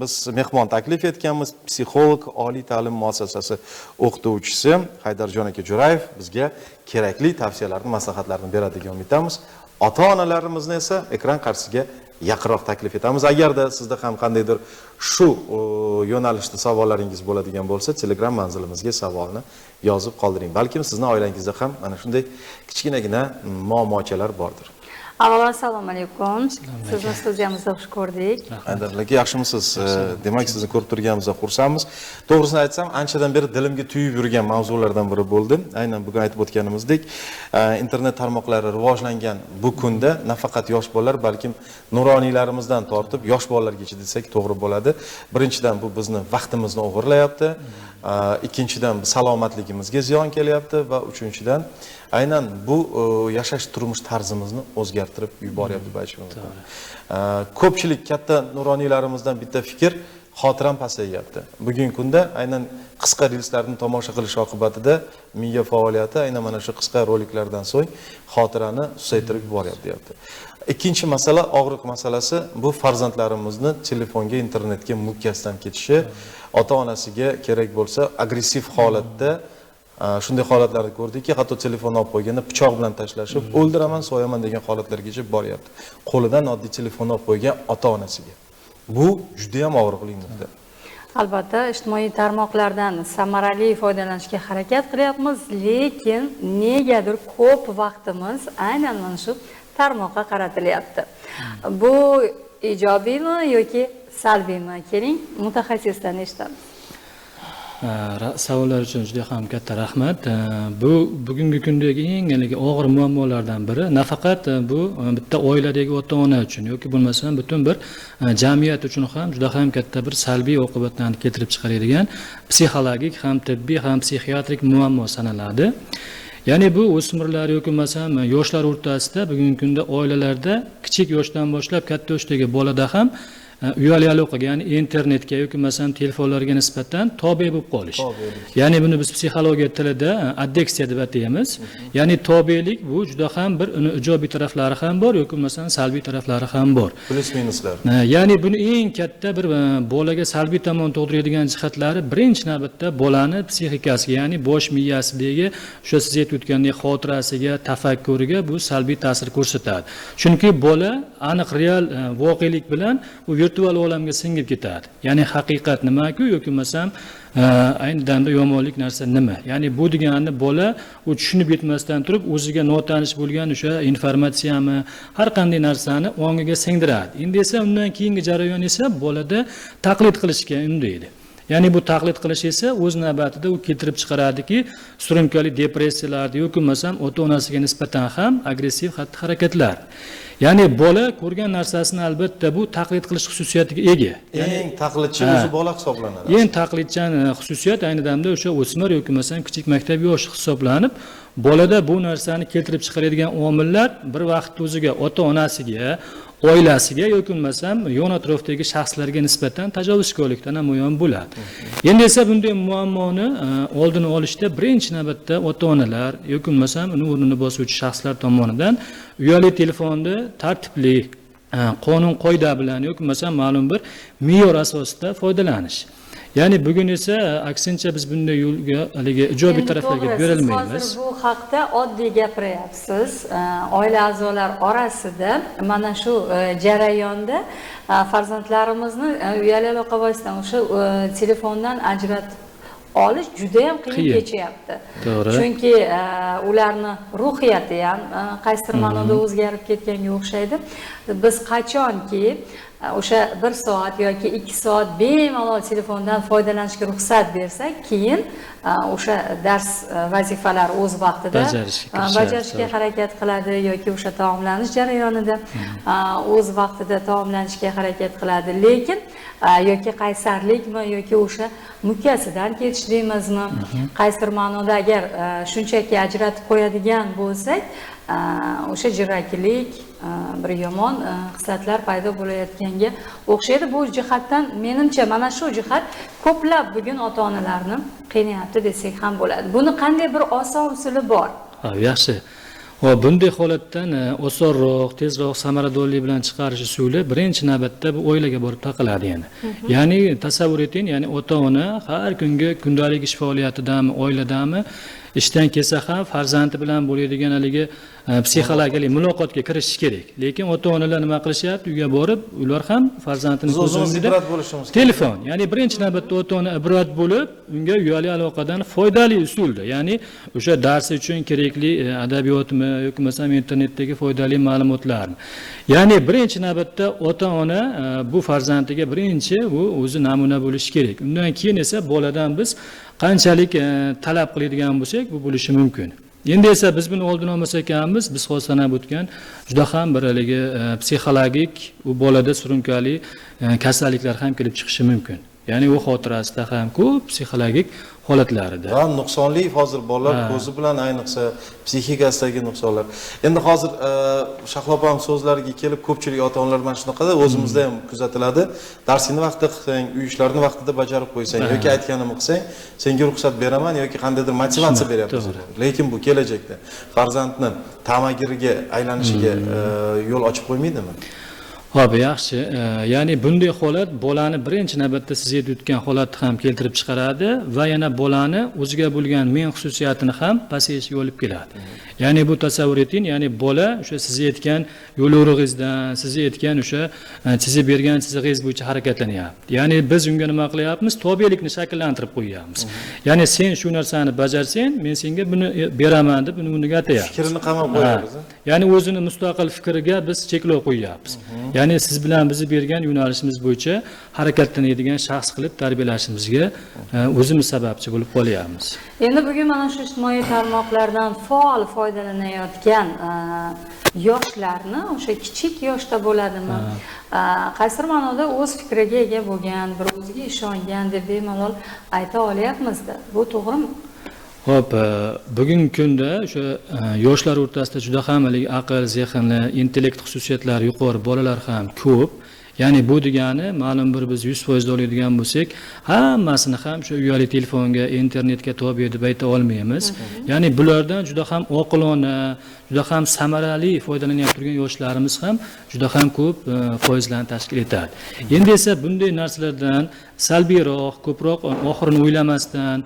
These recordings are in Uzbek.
Biz mehmon taklif etganmiz. Psixolog, oliy ta'lim muassasasi o'qituvchisi Haydarjon aka Jo'rayev bizga kerakli tavsiyalarni, maslahatlarni beradi degan umiddamiz. Ota onalarimizni esa ekran qarshisiga yaqinroq taklif etamiz. Agarda sizda ham qandaydir shu yo'nalishda savollaringiz bo'ladigan bo'lsa, Telegram manzilimizga savolni yozib qoldiring. Balkim sizni oilangizda ham mana shunday kichkinagina muammochalar bordir. Avvalo, assalomu alaykum. Sizni studiyamizda xush ko'rdik. Haydar aka, yaxshimisiz? Demak, sizni ko'rib turganimizdan xursandmiz. To'g'risini aytsam, anchadan beri dilimga tuyib yurgan mavzulardan biri bo'ldi. Aynan bugun aytib o'tganimizdek, internet tarmoqlari rivojlangan bu kunda nafaqat yosh bolalar, balkim nuroniylarimizdan tortib yosh bolalargacha desak to'g'ri bo'ladi. Birinchidan, bu bizni vaqtimizni o'g'irlayapti. Ikkinchidan, salomatligimizga ziyon kelyapti va uchinchidan, aynan bu yashash turmush tarzimizni o'zgartirib yuboryapti deb aytish mumkin. Ko'pchilik katta nuroniylarimizdan bitta fikr: xotiram pasayyapti. Bugungi kunda aynan qisqa reelslarni tomosha qilish oqibatida miya faoliyati aynan mana shu qisqa roliklardan so'ng xotirani susaytirib yuboryapti, deyapti. Ikkinchi masala, og'riq masalasi, bu farzandlarimizni telefonga, internetga mukkasidan ketishi, ota onasiga kerak bo'lsa agressiv holatda, shunday holatlarni ko'rdikki, hatto telefonni olib qo'yganda pichoq bilan tashlashib, o'ldiraman, so'yaman degan holatlargacha boryapti. Qo'lidan oddiy telefonni olib qo'ygan ota onasiga. Bu juda ham og'riqli nuqta. Albatta, ijtimoiy tarmoqlardan samarali foydalanishga harakat qilyapmiz, lekin negadir ko'p vaqtimiz aynan mana shu tarmoqqa qaratilyapti. Bu ijobiymi yoki salbiymi? Keling, mutaxassisdan eshitamiz. Savollar uchun juda ham katta rahmat. Bu bugungi kundagi eng haligi og'ir muammolardan biri. Nafaqat bu bitta oiladagi ota-ona uchun yoki bo'lmasam butun bir jamiyat uchun ham juda ham katta bir salbiy oqibatlarni keltirib chiqaradigan psixologik, ham tibbiy, ham psixiatrik muammo sanaladi. Ya'ni bu o'smirlar yoki bo'lmasam yoshlar o'rtasida bugungi kunda oilalarda kichik yoshdan boshlab katta yoshdagi bolada ham uyali aloqaga, ya'ni internetga yoki bo'lmasam telefonlarga nisbatan tobe bo'lib qolish. Tobelik. Ya'ni buni biz psixologiya tilida addiksiya deb ataymiz. Ya'ni tobelik bu juda ham bir uni ijobiy taraflari ham bor yoki bo'lmasam salbiy taraflari ham bor. Plyus minuslar. Ya'ni buni eng katta bir bolaga salbiy tomon tug'diradigan jihatlari birinchi navbatda bolani psixikasiga, ya'ni bosh miyasidagi o'sha siz aytib o'tgandek xotirasiga, tafakkuriga bu salbiy ta'sir ko'rsatadi. Chunki bola aniq real voqelik bilan u virtual olamga singib ketadi. Ya'ni haqiqat nima-ku yoki bo'lmasam ayni damda yomonlik narsa nima? Ya'ni bu degani bola u tushunib yetmasdan turib o'ziga notanish bo'lgan o'sha informatsiyami, har qanday narsani ongiga singdiradi. Endi esa undan keyingi jarayon esa bolada taqlid qilishga undaydi. Ya'ni bu taqlid qilish esa o'z navbatida u keltirib chiqaradiki, surunkali depressiyalarni yoki bo'lmasam ota-onasiga nisbatan ham agressiv xatti-harakatlar. Ya'ni bola ko'rgan narsasini albatta bu taqlid qilish xususiyatiga ega. Eng taqlidchi o'zi bola hisoblanadi. Eng taqlidchan xususiyat ayni damda o'sha o'smir yoki bo'lmasam kichik maktab yoshi hisoblanib, bolada bu narsani keltirib chiqaradigan omillar bir vaqt o'ziga ota-onasiga, oilasiga yoki bo'lmasam yon atrofdagi shaxslarga nisbatan tajovuzkorlikda namoyon bo'ladi. Endi esa bunday muammoni oldini olishda birinchi navbatda ota-onalar yoki bo'lmasam uni o'rnini bosuvchi shaxslar tomonidan uyali telefonni tartibli, qonun qoida bilan yoki bo'lmasam ma'lum bir me'yor asosida foydalanish. Ya'ni bugun esa aksincha biz bunday yo'lga, haligi ijobiy Endi taraflarga to'g'ri, siz berilmaymiz. hozir bu haqda oddiy gapiryapsiz. Oila a'zolar orasida mana shu jarayonda farzandlarimizni uyali aloqa vositasidan, o'sha telefondan ajratib olish juda ham qiyin Qiyin. kechyapti. To'g'ri. Chunki ularni ruhiyati ham qaysidir ma'noda o'zgarib ketganga o'xshaydi. Biz qachonki o'sha 1 soat yoki 2 soat bemalol telefondan foydalanishga ruxsat bersak, keyin o'sha dars vazifalari o'z vaqtida Bajarishga kirishadi, bajarishga harakat qiladi yoki o'sha taomlanish jarayonida o'z vaqtida taomlanishga harakat qiladi. Lekin yoki qaysarlikmi yoki o'sha mukkasidan ketish deymizmi, qaysidir ma'noda agar shunchaki ajratib qo'yadigan bo'lsak, o'sha jirakilik, bir yomon xislatlar paydo bo'layotganga o'xshaydi. Bu jihatdan menimcha mana shu jihat ko'plab bugun ota onalarni qiynayapti desak ham bo'ladi. Buni qanday bir oson usuli bor? Ha, yaxshi. Hop, bunday holatdan osonroq, tezroq, samaradorlik bilan chiqarish usuli birinchi navbatda bu oilaga borib taqaladi yana. Ya'ni tasavvur eting, ya'ni ota-ona har kungi kundalik ish faoliyatidami, oiladami, ishdan kelsa ham farzandi bilan bo'ladigan haligi psixologik muloqotga kirishish kerak. Lekin ota-onalar nima qilishyapti? Uyga borib, ular ham farzandini ko'z o'ngida ibrat bo'lishimiz kerak. Telefon, ya'ni birinchi navbatda ota-ona ibrat bo'lib, unga uyali aloqadan foydali usulda, ya'ni o'sha dars uchun kerakli adabiyotmi yoki masalan internetdagi foydali ma'lumotlarni. Ya'ni birinchi navbatda ota-ona bu farzandiga birinchi bu o'zi namuna bo'lishi kerak. Undan keyin esa boladan biz qanchalik talab qiladigan bo'lsak, bu bo'lishi mumkin. Endi esa biz buni oldini olmas ekanmiz, biz hozir sanab o'tgan juda ham bir haligi psixologik u bolada surunkali kasalliklar ham kelib chiqishi mumkin. Ya'ni u xotirasida ham ko'p psixologik holatlarida. Va nuqsonli hozir bolalar ko'zi bilan, ayniqsa psixikasidagi nuqsonlar. Endi hozir Shahlo opam so'zlariga kelib ko'pchilik ota-onalar mana shunaqada o'zimizda ham kuzatiladi. Darsingni vaqtida qilsang, uy ishlarini vaqtida bajarib qo'ysang yoki aytganimni qilsang, senga ruxsat beraman yoki qandaydir motivatsiya beryapmiz. Lekin bu kelajakda farzandni ta'magiriga aylanishiga yo'l ochib qo'ymaydimi? Hop, yaxshi. Ya'ni bunday holat bolani birinchi navbatda siz aytib o'tgan holatni ham keltirib chiqaradi va yana bolani o'ziga bo'lgan men xususiyatini ham pasayishiga olib keladi. Ya'ni bu tasavvur eting, ya'ni bola o'sha siz aytgan yo'l o'rig'ingizdan, siz aytgan o'sha chizib bergan chizig'ingiz bo'yicha harakatlanyapti. Ya'ni biz unga nima qilyapmiz? Tobelikni shakllantirib qo'yyapmiz. Ya'ni sen shu narsani bajarsang, men senga buni beraman deb uni unga aytyapmiz. Fikrini qamab qo'yamiz. Ya'ni o'zini mustaqil fikriga biz cheklov qo'yyapmiz. Ya'ni siz bilan bizni bergan yo'nalishimiz bo'yicha harakatlanadigan shaxs qilib tarbiyalashimizga o'zimiz sababchi bo'lib qolyapmiz. Endi bugun mana shu ijtimoiy tarmoqlardan faol foydalanayotgan yoshlarni o'sha kichik yoshda bo'ladimi, qaysidir ma'noda o'z fikriga ega bo'lgan, bir o'ziga ishongan deb bemalol ayta olyapmizda. Bu to'g'rimi? Xo'p, bugungi kunda o'sha yoshlar o'rtasida juda ham haligi aql, zehnli, intellekt xususiyatlari yuqori bolalar ham ko'p. Ya'ni bu degani ma'lum bir biz 100% oladigan bo'lsak, hammasini ham shu uyali telefonga, internetga tobe deb ayta olmaymiz. Ya'ni bulardan juda ham oqilona, juda ham samarali foydalanib turgan yoshlarimiz ham juda ham ko'p foizlarni tashkil etadi. Endi esa bunday narsalardan salbiyroq, ko'proq oxirini o'ylamasdan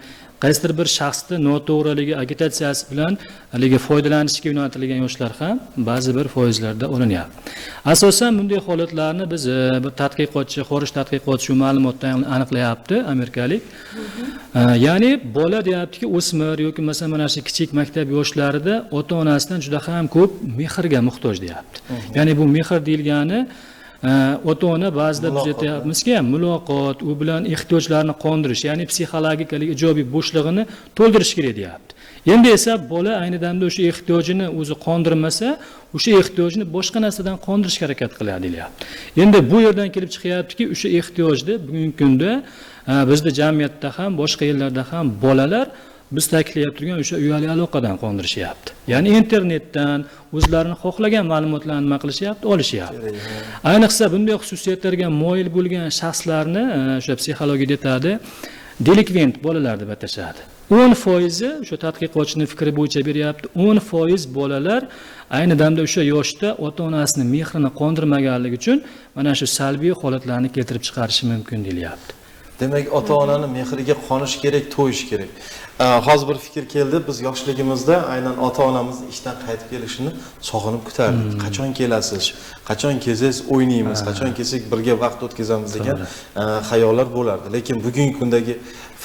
qaysidir bir shaxsni noto'g'riligi agitatsiyasi bilan haligi foydalanishga yo'naltirilgan yoshlar ham ba'zi bir foizlarda olinyapti. Asosan bunday holatlarni biz bir tadqiqotchi, xorij tadqiqotchi shu ma'lumotdan aniqlayapti, amerikalik. Ya'ni bola deyaptiki, o'smir yoki masalan mana shu kichik maktab yoshlarida ota-onasidan juda ham ko'p mehrga muhtoj deyapti. Ya'ni bu mehr deyilgani ota-ona ba'zida biz aytyapmizki, muloqot, u bilan ehtiyojlarni qondirish, ya'ni psixologik ijobiy bo'shlig'ini to'ldirish kerak deyapti. Endi esa bola ayni damda o'sha ehtiyojini o'zi qondirmasa, o'sha ehtiyojini boshqa narsadan qondirishga harakat qiladi deyapti. Endi bu yerdan kelib chiqyaptiki, o'sha ehtiyojni bugungi kunda bizda jamiyatda ham, boshqa yerlarda ham bolalar biz ta'kidlab turgan o'sha uyali aloqadan qondirishyapti. Ya'ni internetdan o'zlarini xohlagan ma'lumotlarni nima qilishyapti, olishyapti. Ayniqsa bunday xususiyatlarga moyil bo'lgan shaxslarni o'sha psixologiyada aytadi, delikvent bolalar deb atashadi. 10% o'sha tadqiqotchining fikri bo'yicha beryapti, 10% bolalar ayni damda o'sha yoshda ota-onasini mehrini qondirmaganligi uchun mana shu salbiy holatlarni keltirib chiqarishi mumkin deyilyapti. Demak, ota-onani mehriga qonish kerak, to'yish kerak. Hozir bir fikr keldi, biz yoshligimizda aynan ota-onamiz ishdan qaytib kelishini sog'inib kutardik. Qachon kelasiz? Qachon kelsangiz o'ynaymiz, qachon kelsak birga vaqt o'tkazamiz degan xayollar bo'lardi. Lekin bugungi kundagi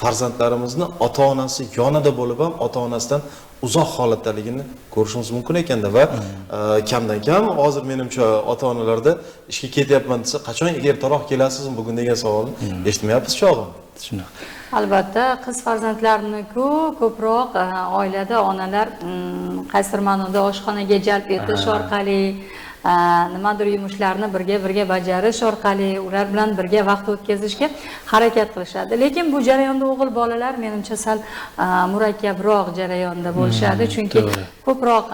farzandlarimizni ota-onasi yonida bo'lib ham ota-onasidan uzoq holatdaligini ko'rishimiz mumkin ekanda va kamdan kam hozir menimcha ota-onalarda ishga ketyapman desa, qachon ertaroq kelasizmi bugun degan savolni eshitmayapmiz chog'im. Shunaqa. Albatta, qiz farzandlarni ko'proq oilada onalar qaysidir ma'noda oshxonaga jalb etish orqali nimadir yumushlarni birga bajarish orqali ular bilan birga vaqt o'tkazishga harakat qilishadi. Lekin bu jarayonda o'g'il bolalar menimcha sal murakkabroq jarayonda bo'lishadi, chunki ko'proq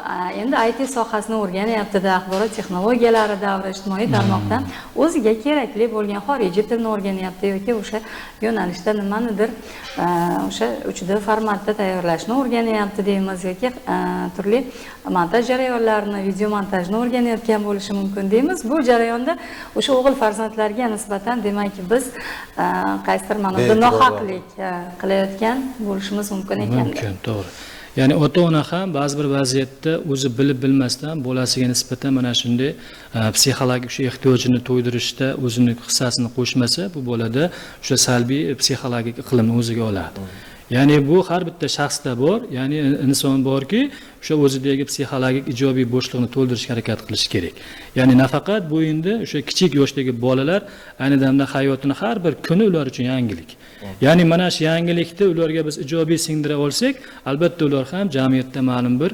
endi IT sohasini o'rganyapti-da, axborot texnologiyalari davri, ijtimoiy tarmoqdan o'ziga kerakli bo'lgan xorijiy tilni o'rganyapti yoki o'sha yo'nalishda nimanidir o'sha 3D formatda tayyorlashni o'rganyapti deymiz yoki turli montaj jarayonlarini, video montajni o'rganayotgan bo'lishi mumkin deymiz. Bu jarayonda o'sha o'g'il farzandlarga nisbatan demak biz qaysidir ma'noda nohaqlik qilayotgan bo'lishimiz mumkin ekan. Mumkin, to'g'ri. Ya'ni ota-ona ham ba'zi bir vaziyatda o'zi bilib bilmasdan bolasiga nisbatan mana shunday psixologik o'sha ehtiyojini to'ydirishda o'zini hissasini qo'shmasa, bu bolada o'sha salbiy psixologik iqlimni o'ziga oladi. Ya'ni bu har bitta shaxsda bor, ya'ni inson borki, o'sha o'zidagi psixologik ijobiy bo'shliqni to'ldirishga harakat qilish kerak. Ya'ni nafaqat bu endi o'sha kichik yoshdagi bolalar ayni damda hayotini har bir kuni ular uchun yangilik. Ya'ni mana shu yangilikni ularga biz ijobiy singdira olsak, albatta ular ham jamiyatda ma'lum bir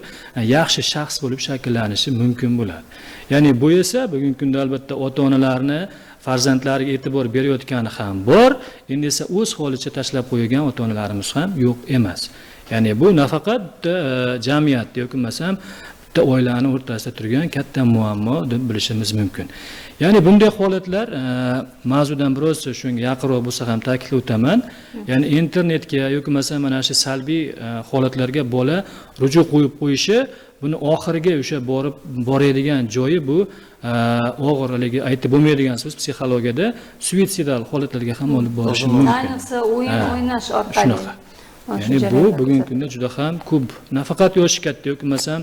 yaxshi shaxs bo'lib shakllanishi mumkin bo'ladi. Ya'ni bu esa bugungi kunda albatta ota-onalarni farzandlariga e'tibor berayotgani ham bor, endi esa o'z holicha tashlab qo'ygan ota-onalarimiz ham yo'q emas. Ya'ni bu nafaqat jamiyat yoki bo'lmasam bitta oilani o'rtasida turgan katta muammo deb bilishimiz mumkin. Ya'ni bunday holatlar mavzudan biroz shunga yaqinroq bo'lsa ham ta'kidlab o'taman. Ya'ni internetga yoki bo'lmasam mana shu salbiy holatlarga bola ruju qo'yib qo'yishi, buni oxirgi o'sha borib boradigan joyi bu og'ir haligi aytib bo'lmaydigan so'z psixologiyada suitsidal holatlarga ham olib borishi mumkin. Ayniqsa o'yin o'ynash orqali. Ya'ni bu bugungi kunda juda ham ko'p, nafaqat yoshi katta yoki bo'lmasam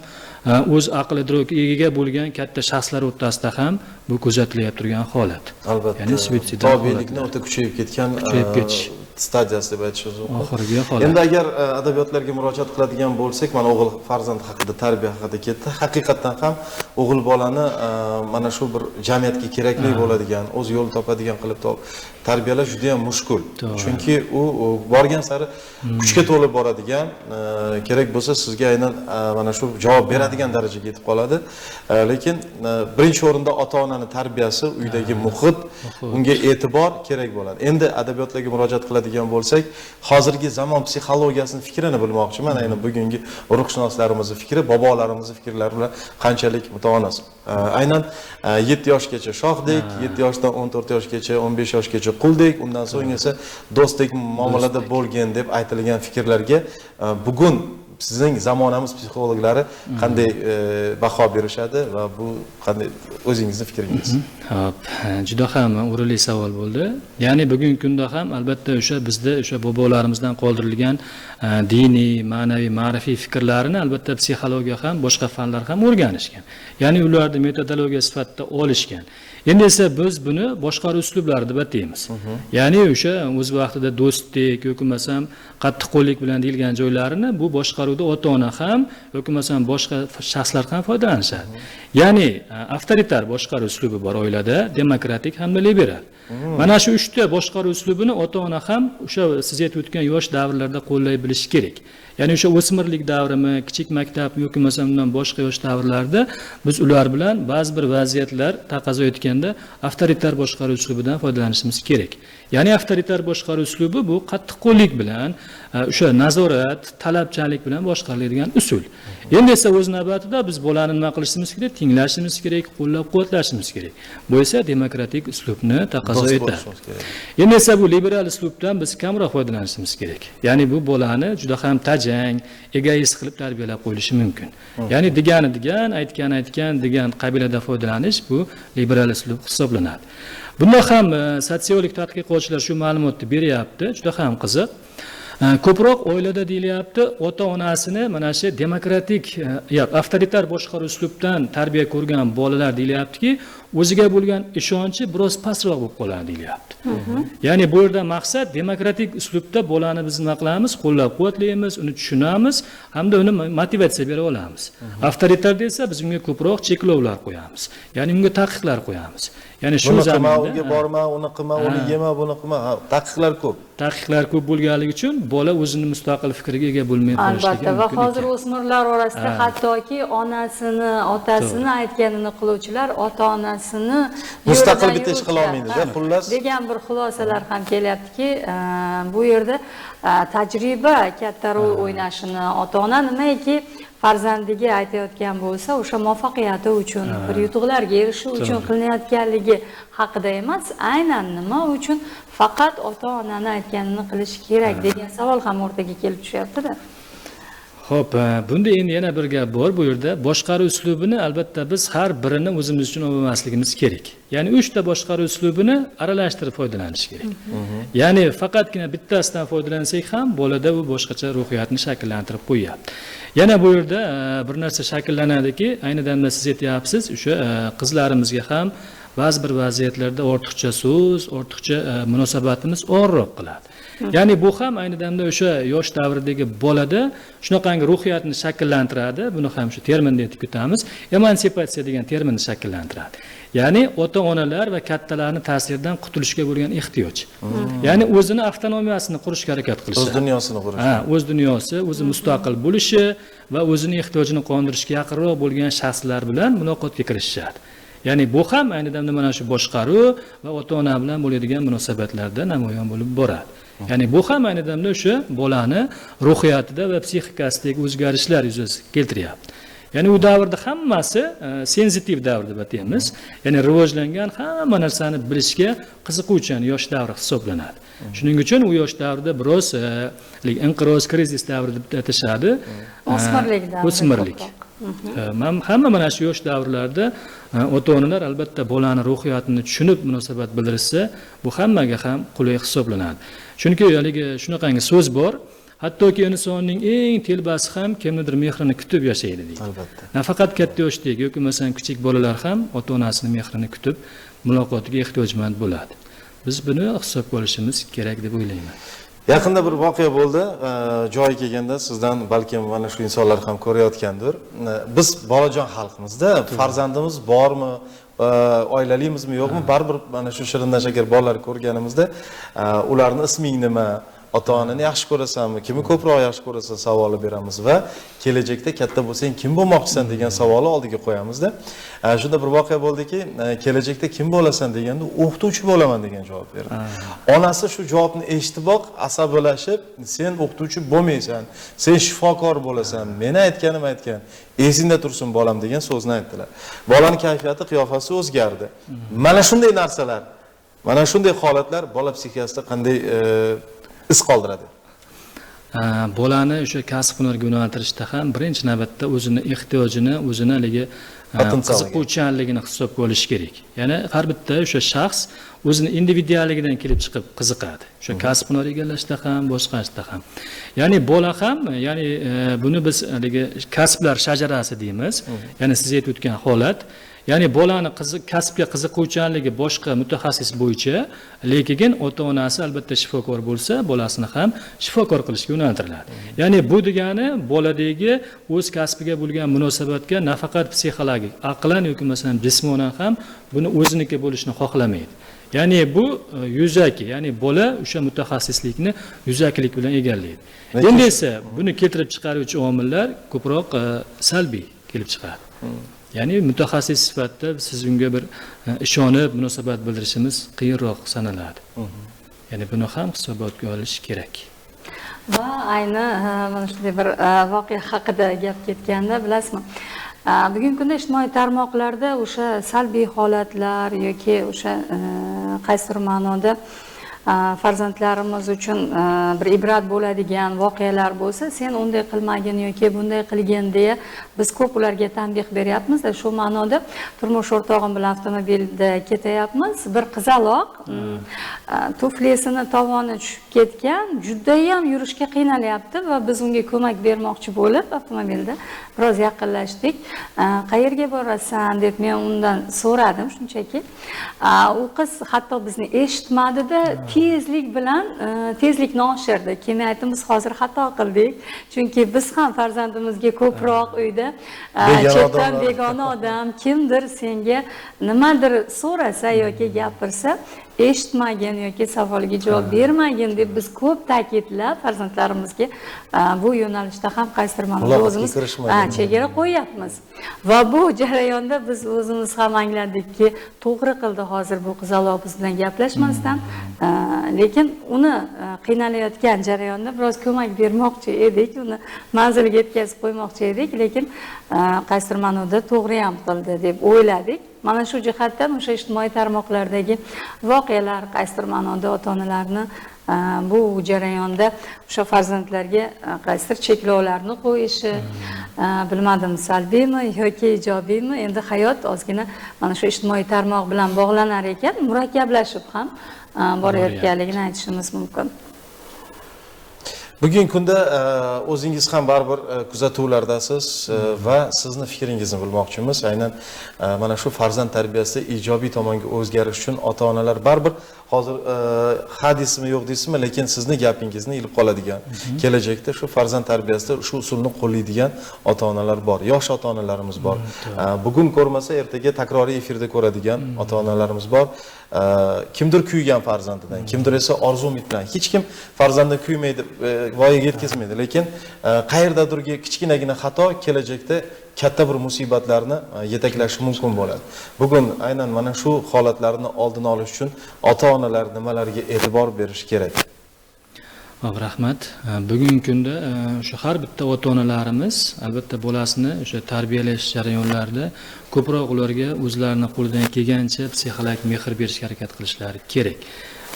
o'z aql idrokiga ega bo'lgan katta shaxslar o'rtasida ham bu kuzatilayotgan turgan holat. Albatta. Ya'ni suitsidal tobelikni o'ta kuchayib ketgan, kuchayib ketish stadiyasi deb aytishimiz mumkin. Oxirgi holat. Endi agar adabiyotlarga murojaat qiladigan bo'lsak, mana o'g'il farzand haqida, tarbiya haqida ketdi. Haqiqatan ham o'g'il bolani mana shu bir jamiyatga kerakli bo'ladigan, o'z yo'l topadigan qilib tarbiyalash juda ham mushkul. Chunki u borgan sari kuchga to'lib boradigan, kerak bo'lsa sizga aynan mana shu javob beradigan darajaga yetib qoladi. Lekin birinchi o'rinda ota-onani tarbiyasi, uydagi muhit, unga e'tibor kerak bo'ladi. Endi adabiyotlarga murojaat qiladigan bo'lsak, hozirgi zamon psixologiyasining fikrini bilmoqchiman. Aynan bugungi ruhshunoslarimizni fikri, bobolarimizni fikrlari bilan qanchalik mutanosib. Aynan 7 yoshgacha shohdek, 7 yoshdan 14 yoshgacha, 15 yoshgacha quldek, undan so'ng esa do'stdek muomalada bo'lgin deb aytilgan fikrlarga bugun sizning zamonamiz psixologlari qanday baho berishadi va bu qanday o'zingizni fikringiz? Xo'p, juda ham o'rinli savol bo'ldi. Ya'ni bugungi kunda ham albatta o'sha bizda o'sha bobolarimizdan qoldirilgan diniy, ma'naviy, ma'rifiy fikrlarini albatta psixologiya ham, boshqa fanlar ham o'rganishgan. Ya'ni ularni metodologiya sifatida olishgan. Endi esa biz buni boshqaruv uslublari deb ataymiz. Ya'ni o'sha o'z vaqtida do'stlik yoki bo'lmasam qattiqqo'llik bilan deyilgan joylarini bu boshqaruvda ota-ona ham yoki bo'lmasam boshqa shaxslar ham foydalanishadi. Ya'ni avtoritar boshqaruv uslubi bor oilada, demokratik hamda liberal. Mana shu uchta boshqaruv uslubini ota-ona ham o'sha siz aytib o'tgan yosh davrlarda qo'llay bilishi kerak. Ya'ni o'sha o'smirlik davrimi, kichik maktab yoki bo'lmasam undan boshqa yosh davrlarda biz ular bilan ba'zi bir vaziyatlar taqozo etganda avtoritar boshqaruv uslubidan foydalanishimiz kerak. Ya'ni avtoritar boshqaruv uslubi bu qattiqqo'llik bilan, o'sha nazorat, talabchanlik bilan boshqariladigan usul. Endi esa o'z navbatida biz bolani nima qilishimiz kerak? Tinglashimiz kerak, qo'llab-quvvatlashimiz kerak. Bu esa demokratik uslubni taqozo etadi. Endi esa bu liberal uslubdan biz kamroq foydalanishimiz kerak. Ya'ni bu bolani juda ham tajang, egoist qilib tarbiyalab qo'yilishi mumkin. Ya'ni degani degan, aytgani aytgan degan qabilada foydalanish bu liberal uslub hisoblanadi. Bunda ham sotsiolog tadqiqotchilar shu ma'lumotni beryapti, juda ham qiziq. Ko'proq oilada deyilyapti, ota-onasini mana shu demokratik, yo'q, avtoritar boshqaruv uslubdan tarbiya ko'rgan bolalar deyilyaptiki, o'ziga bo'lgan ishonchi biroz pastroq bo'lib qoladi deyilyapti. Ya'ni bu yerda maqsad demokratik uslubda bolani biz nima qilamiz, qo'llab-quvvatlaymiz, uni tushunamiz hamda uni motivatsiya bera olamiz. Avtoritarda esa biz unga ko'proq cheklovlar qo'yamiz. Ya'ni unga taqiqlar qo'yamiz. Ya'ni shu zaminda unga borma, uni qilma, uni yema, buni qilma, taqiqlar ko'p. Taqiqlar ko'p bo'lganligi uchun bola o'zini mustaqil fikriga ega bo'lmay qolishligi mumkin. Va hozir o'smirlar orasida hattoki onasini, otasini aytganini qiluvchilar ota-onasini mustaqil bitta ish qila olmaydi, xullas degan bir xulosalar ham kelyaptiki, bu yerda tajriba katta rol o'ynashini, ota-ona nimaiki farzandiga aytayotgan bo'lsa, o'sha muvaffaqiyati uchun, bir yutuqlarga erishish uchun qilinayotganligi haqida emas, aynan nima uchun faqat ota-onani aytganini qilish kerak degan savol ham o'rtaga kelib tushyapti-da. Xo'p, bunda endi yana bir gap bor bu yerda. Boshqaruv uslubini albatta biz har birini o'zimiz uchun olmasligimiz kerak. Ya'ni 3 ta boshqaruv uslubini aralashtirib foydalanish kerak. Ya'ni faqatgina bittasidan foydalansak ham bolada u boshqacha ruhiyatni shakllantirib qo'yapti. Yana bu yerda bir narsa shakllanadiki, ayni damda siz aytyapsiz, o'sha qizlarimizga ham ba'zi bir vaziyatlarda ortiqcha so'z, ortiqcha munosabatimiz og'irroq qiladi. Ya'ni bu ham ayni damda o'sha yosh davridagi bolada shunaqangi ruhiyatni shakllantiradi. Buni ham shu terminda aytib ketamiz. Emansipatsiya degan terminni shakllantiradi. Ya'ni ota-onalar va kattalarning ta'siridan qutulishga bo'lgan ehtiyoj. Ya'ni o'zini avtonomiyasini qurishga harakat qilishi. O'z dunyosini qurish. Ha, o'z dunyosi, o'zi mustaqil bo'lishi va o'zini ehtiyojini qondirishga yaqinroq bo'lgan shaxslar bilan muloqotga kirishadi. Ya'ni bu ham ayni damda mana shu boshqaruv va ota-ona bilan bo'ladigan munosabatlarda namoyon bo'lib boradi. Ya'ni bu ham ayni damda o'sha bolani ruhiyatida va psixikasidagi o'zgarishlar yuzaga keltiryapti. Ya'ni u davrda hammasi sensitiv davr deb ataymiz. Ya'ni rivojlangan, hamma narsani bilishga qiziquvchan yosh davri hisoblanadi. Shuning uchun u yosh davrda biroz inqiroz, krizis davri deb atashadi. O'smirlik davri. O'smirlik. Hamma mana shu yosh davrlarda ota-onalar albatta bolani ruhiyatini tushunib munosabat bildirsa, bu hammaga ham qulay hisoblanadi. Chunki haligi shunaqangi so'z bor, hattoki insonning eng telbasi ham kimnidir mehrini kutib yashaydi deydi. Albatta. Nafaqat katta yoshdagi yoki masalan kichik bolalar ham ota-onasini mehrini kutib muloqotiga ehtiyojmand bo'ladi. Biz buni hisobga olishimiz kerak deb o'ylayman. Yaqinda bir voqea bo'ldi, joyi kelganda sizdan balkim mana shu insonlar ham ko'rayotgandir. Biz bolajon xalqimizda farzandimiz bormi, oilalimizmi yo'qmi, baribir mana shu shirindan shakar bolalar ko'rganimizda ularning isming nima, ota-onani yaxshi ko'rasanmi, kimni ko'proq yaxshi ko'rasan savoli beramiz va kelajakda katta bo'lsang kim bo'lmoqchisan degan savolni oldiga qo'yamizda. Shunda bir voqea bo'ldiki, kelajakda kim bo'lasan deganda o'qituvchi bo'laman degan javob berdi. Onasi shu javobni eshitiboq asabiylashib, sen o'qituvchi bo'lmaysan, sen shifokor bo'lasan, meni aytganim aytgan, esingda tursin bolam degan so'zni aytdilar. Bolaning kayfiyati, qiyofasi o'zgardi. Mana shunday narsalar, mana shunday holatlar bola psixikasida qanday iz qoldiradi? Bolani o'sha kasb hunarga yo'naltirishda ham birinchi navbatda o'zini ehtiyojini, o'zini haligi qiziquvchanligini hisobga olish kerak. Ya'ni har bitta o'sha shaxs o'zini individualligidan kelib chiqib qiziqadi. O'sha kasb hunar egallashda ham, boshqa ishda ham. Ya'ni bola ham, ya'ni buni biz haligi kasblar shajarasi deymiz. Ya'ni siz aytib o'tgan holat, ya'ni bolani kasbga qiziquvchanligi boshqa mutaxassis bo'yicha, lekin ota-onasi albatta shifokor bo'lsa, bolasini ham shifokor qilishga yo'naltiriladi. Ya'ni bu degani boladagi o'z kasbiga bo'lgan munosabatga nafaqat psixologik, aqlan yoki masalan jismonan ham buni o'ziniki bo'lishini xohlamaydi. Ya'ni bu yuzaki, ya'ni bola o'sha mutaxassislikni yuzakilik bilan egallaydi. Endi esa buni keltirib chiqaruvchi omillar ko'proq salbiy kelib chiqadi. Ya'ni mutaxassis sifatida siz unga bir ishonib munosabat bildirishimiz qiyinroq sanaladi. Ya'ni buni ham hisobotga olish kerak. Va ayni mana shunday bir voqea haqida gap ketganda, bilasizmi, bugungi kunda ijtimoiy tarmoqlarda o'sha salbiy holatlar yoki o'sha qaysidir ma'noda farzandlarimiz uchun bir ibrat bo'ladigan voqealar bo'lsa, sen unday qilmagin yoki bunday qilgin deya biz ko'p ularga tanbeh beryapmiz. Shu ma'noda turmush o'rtog'im bilan avtomobilda ketayapmiz. Bir qizaloq tuflisini tovoni tushib ketgan, judayam yurishga qiynalyapti va biz unga ko'mak bermoqchi bo'lib avtomobilda biroz yaqinlashdik. Qayerga borasan deb men undan so'radim shunchaki. U qiz hatto bizni eshitmadida, tezlik bilan tezlikni oshirdi. Keyin aytdim, biz hozir xato qildik, chunki biz ham farzandimizga ko'proq uyda chetdan begona odam kimdir senga nimadir so'rasa yoki gapirsa eshitmagin yoki savolga javob bermagin deb biz ko'p ta'kidlab farzandlarimizga bu yo'nalishda ham qaysidir ma'noda o'zimiz chegara qo'yyapmiz. Va bu jarayonda biz o'zimiz ham angladikki, to'g'ri qildi hozir bu qizaloq biz bilan gaplashmasdan, lekin uni qiynalayotgan jarayonda biroz ko'mak bermoqchi edik, uni manzilga yetkazib qo'ymoqchi edik, lekin qaysidir ma'noda to'g'ri ham qildi deb o'yladik. Mana shu jihatdan o'sha ijtimoiy tarmoqlardagi voqealar qaysidir ma'noda ota-onalarni bu jarayonda o'sha farzandlarga qaysidir cheklovlarni qo'yishi, bilmadim salbiymi yoki ijobiymi, endi hayot ozgina mana shu ijtimoiy tarmoq bilan bog'lanar ekan, murakkablashib ham borayotganligini aytishimiz mumkin. Bugungi kunda o'zingiz ham baribir kuzatuvlardasiz va sizni fikringizni bilmoqchimiz. Aynan mana shu farzand tarbiyasi ijobiy tomonga o'zgarish uchun ota-onalar baribir hozir ha deysizmi yo'q deysizmi, lekin sizni gapingizni ilib qoladigan, kelajakda shu farzand tarbiyasida shu usulni qo'llaydigan ota-onalar bor, yosh ota-onalarimiz bor. Bugun ko'rmasa ertaga takroriy efirda ko'radigan ota-onalarimiz bor. Kimdir kuygan farzandidan, kimdir esa orzu umid bilan. Hech kim farzandidan kuymaydi, voyaga yetkazmaydi, lekin qayerdadirgi kichkinagina xato kelajakda katta bir musibatlarni yetaklashi mumkin bo'ladi. Bugun aynan mana shu holatlarni oldini olish uchun ota-onalar nimalarga e'tibor berish kerak? Rahmat. Bugungi kunda o'sha har bitta ota-onalarimiz albatta bolasini o'sha tarbiyalash jarayonlarida ko'proq ularga o'zlarini qo'lidan kelgancha psixologik mehr berishga harakat qilishlari kerak.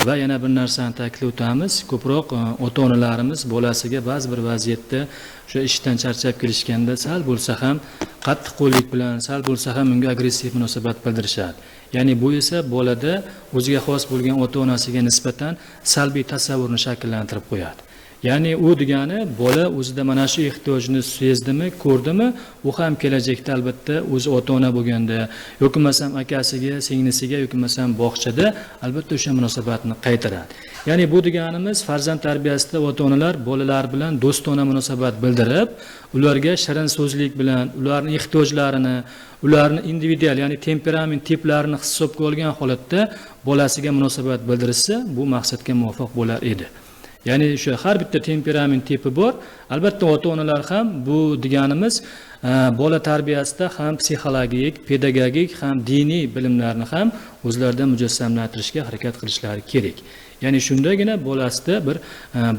Va yana bir narsani ta'kidlab o'tamiz, ko'proq ota-onalarimiz bolasiga ba'zi bir vaziyatda o'sha ishdan charchab kelishganda sal bo'lsa ham qattiqqo'llik bilan, sal bo'lsa ham unga agressiv munosabat bildirishadi. Ya'ni bu esa bolada o'ziga xos bo'lgan ota-onasiga nisbatan salbiy tasavvurni shakllantirib qo'yadi. Ya'ni u degani bola o'zida mana shu ehtiyojni sezdimi, ko'rdimi, u ham kelajakda albatta o'zi ota-ona bo'lganda yoki bo'lmasam akasiga, singlisiga yoki bo'lmasam bog'chada albatta o'sha munosabatni qaytaradi. Ya'ni bu deganimiz farzand tarbiyasida ota-onalar bolalar bilan do'stona munosabat bildirib, ularga shirin so'zlik bilan ularning ehtiyojlarini, ularni individual, ya'ni temperament tiplarini hisobga olgan holatda bolasiga munosabat bildirsa, bu maqsadga muvofiq bo'lar edi. Ya'ni o'sha har bitta temperament tipi bor. Albatta ota-onalar ham bu deganimiz bola tarbiyasida ham psixologik, pedagogik, ham diniy bilimlarni ham o'zlarida mujassamlashtirishga harakat qilishlari kerak. Ya'ni shundagina bolasida bir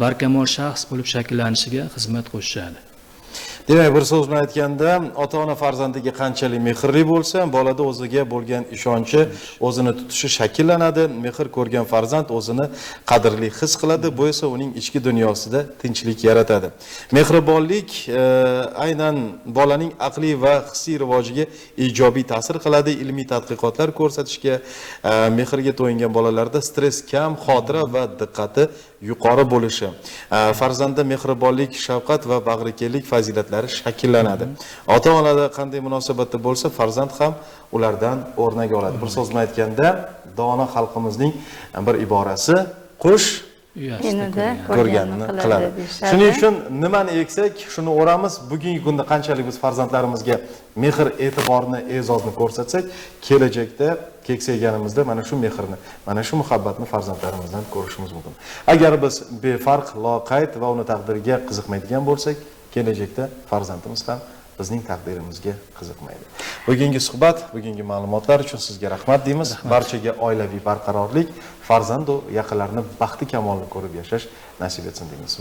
barkamol shaxs bo'lib shakllanishiga xizmat qo'shishadi. Demak, bir so'z bilan aytganda, ota-ona farzandiga qanchalik mehrli bo'lsa, bolada o'ziga bo'lgan ishonchi, o'zini tutishi shakllanadi. Mehr ko'rgan farzand o'zini qadrli his qiladi, bu esa uning ichki dunyosida tinchlik yaratadi. Mehribonlik aynan bolaning aqliy va hissiy rivojiga ijobiy ta'sir qiladi. Ilmiy tadqiqotlar ko'rsatishga, mehrga to'yingan bolalarda stress kam, xotira va diqqati yuqori bo'lishi, farzandda mehribonlik, shafqat va bag'rikenglik fazilatlari shakllanadi. Ota-onada qanday munosabatda bo'lsa, farzand ham ulardan o'rnak oladi. Bir so'z bilan aytganda, dono xalqimizning bir iborasi: qush ko'rganini qiladi. Shuning uchun nimani eksak, shuni o'ramiz. Bugungi kunda qanchalik biz farzandlarimizga mehr, e'tiborni, e'zozni ko'rsatsak, kelajakda keksayganimizda mana shu mehrni, mana shu muhabbatni farzandlarimizdan ko'rishimiz mumkin. Agar biz befarq, loqayd va uni taqdiriga qiziqmaydigan bo'lsak, kelajakda farzandimiz ham bizning taqdirimizga qiziqmaydi. Bugungi suhbat, bugungi ma'lumotlar uchun sizga rahmat deymiz. Barchaga oilaviy barqarorlik, farzand va yaqinlarni baxti kamolni ko'rib yashash nasib etsin deymiz.